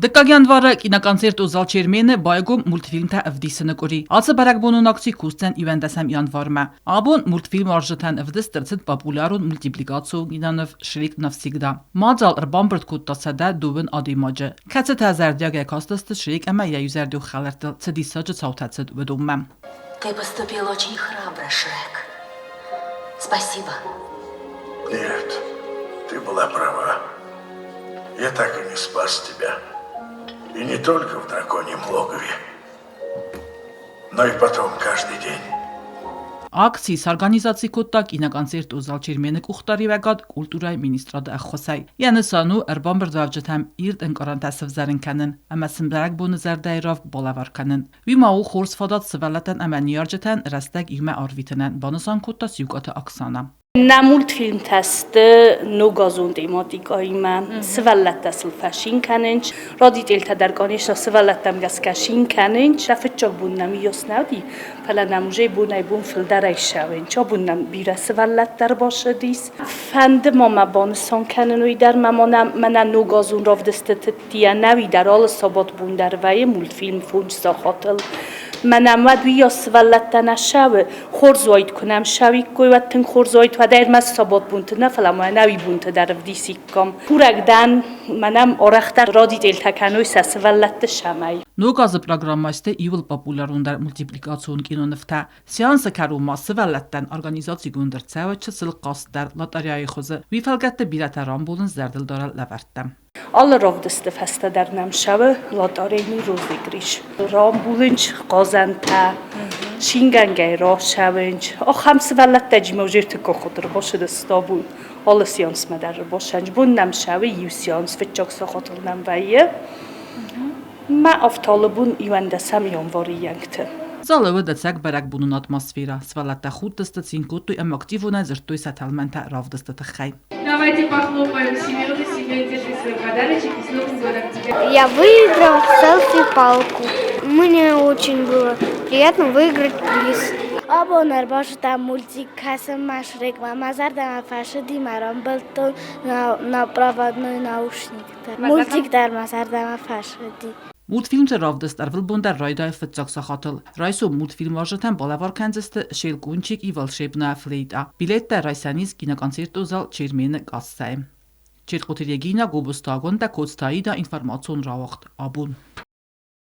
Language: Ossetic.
Дыккаг январы киноконцерт зал Чермены байгом мультфильмтӕ ӕвдисыны къуыри. Ацы бӕрӕгбонон акци кусдзӕн 11 январмӕ. Абон мультфильм уарзджытӕн ӕвдыст ӕрцыд популярон мультипликацион киноныв «Шрек навсегда». Мадзал ӕрбамбырд кодта 102 адӕймаджы, кӕцытӕ зӕрдиагӕй кастысты Шрек ӕмӕ йӕ иузӕрдион хӕлӕрттыл цы диссаджы цаутӕ цыд, уыдонмӕ. Ты поступил очень храбро, Шрек. Спасибо. Нет, ты была права. Я так и не спас тебя. И не только в драконьем логове, но и потом каждый день. Акци сорганизаци кодта киноконцерт зал Чермены къухдариуӕгад культурӕйы министрады ӕххуысӕй. Йӕ нысан у ӕрбамбырдуӕвджытӕм ирд ӕнкъарӕнтӕ сӕвзӕрын кӕнын ӕмӕ сын бӕрӕгбоны зӕрдӕйы равг балӕвар кӕнын. Уый ма у хорз фадат сывӕллӕттӕн ӕмӕ ныййарджытӕн рӕстӕг иумӕ арвитынӕн, банысан кодта Сиукъаты Оксана. Нӕ мультфильмтӕ сты ногазон тематикӕимӕ. Сывӕллӕттӕ сыл фӕцин кӕнынц. Родителтӕ дӕр, конечно, сывӕллӕттӕм гӕсгӕ цин кӕнынц. Сӕ фыццаг бон нӕм ис нӕ уыди, фӕлӕ нӕм уже бонӕй-бон фылдӕрӕй ссӕуынц. Абон нӕм бирӕ сывӕллӕттӕ ӕрбацыдис. Фӕнды ма мӕ банысан кӕнын уый дӕр, мӕнӕ ногазон равдыстыты ӕнӕуи дӕр алы сабатбон дӕр вӕййы мультфильм фондз сахатыл. Мӕнӕ уӕд уыйас сывӕллӕттӕ нӕ ссӕуы, хорз уаид, куы нӕм ссӕуиккой, уӕд тынг хорз уаид, уӕд ӕрмӕст сабатбонты нӕ, фӕлӕ ма ӕнӕуи бонты дӕр ӕвдисиккам. Курӕг дӕн, мӕнӕм арӕхдӕр родителтӕ кӕной сӕ сывӕллӕтты сӕмӕй. Ног азы программӕ сты иууыл популярондӕр мультипликацион кинонывтӕ. Сеансы кӕрон ма сывӕллӕттӕн организацигонд ӕрцӕуы чысыл хъазт дӕр лотъарӕйы хуызы. Уый фӕлгӕтты бирӕтӕ рамбулынц зӕрдылдарӕн лӕвӕрттӕ. Алы равдысты фӕстӕ дӕр нӕм цӕуы лотъарейный розыгрыш. Рамбулынц хъазӕнтӕ, цингӕнгӕй рацӕуынц. Ахӕм сывӕллӕттӕ джимӕ ӕртыккаг ӕрбацыдысты абон. Алы сеансмӕ дӕр ӕрбацӕуынц. Бон нӕм цӕуы иу сеанс, фыццаг сахатыл нӕм вӕййы. Мӕ ӕфталы бон 11 январы йӕнгты. Залы уыд ӕцӕг бӕрӕгбонон атмосферӕ. Сывӕллӕттӕ худтысты, цин кодтой ӕмӕ активонӕй дзырдтой сӕ тӕлмӕнтӕ равдысты тыххӕй. Давайте похлопаем Семену. Семен, держи свой подарочек и с Новым годом тебя. Я выиграл селфи-палку. Мне очень было приятно выиграть приз. Абон ӕрбазыдтам мультик кӕсынмӕ Шрекмӕ. Мӕ зӕрдӕмӕ фӕцыди, мӕ рамбылдтон на проводной наушниктӕ. Мультик дӕр мӕ зӕрдӕмӕ фӕцыди. Мультфильмты равдыст ӕрвылбон дӕр райдайы фыццаг сахатыл. Райсом мультфильмуарзджытӕн балӕвар кӕндзысты «Щелкунчик и волшебная флейта». Билеттӕ райсӕн ис киноконцертон зал «Чермены» кассӕйы. Четкъоты Регина, Гобозты Агуындӕ, Коцты Аида, информацион рауагъд «Абон».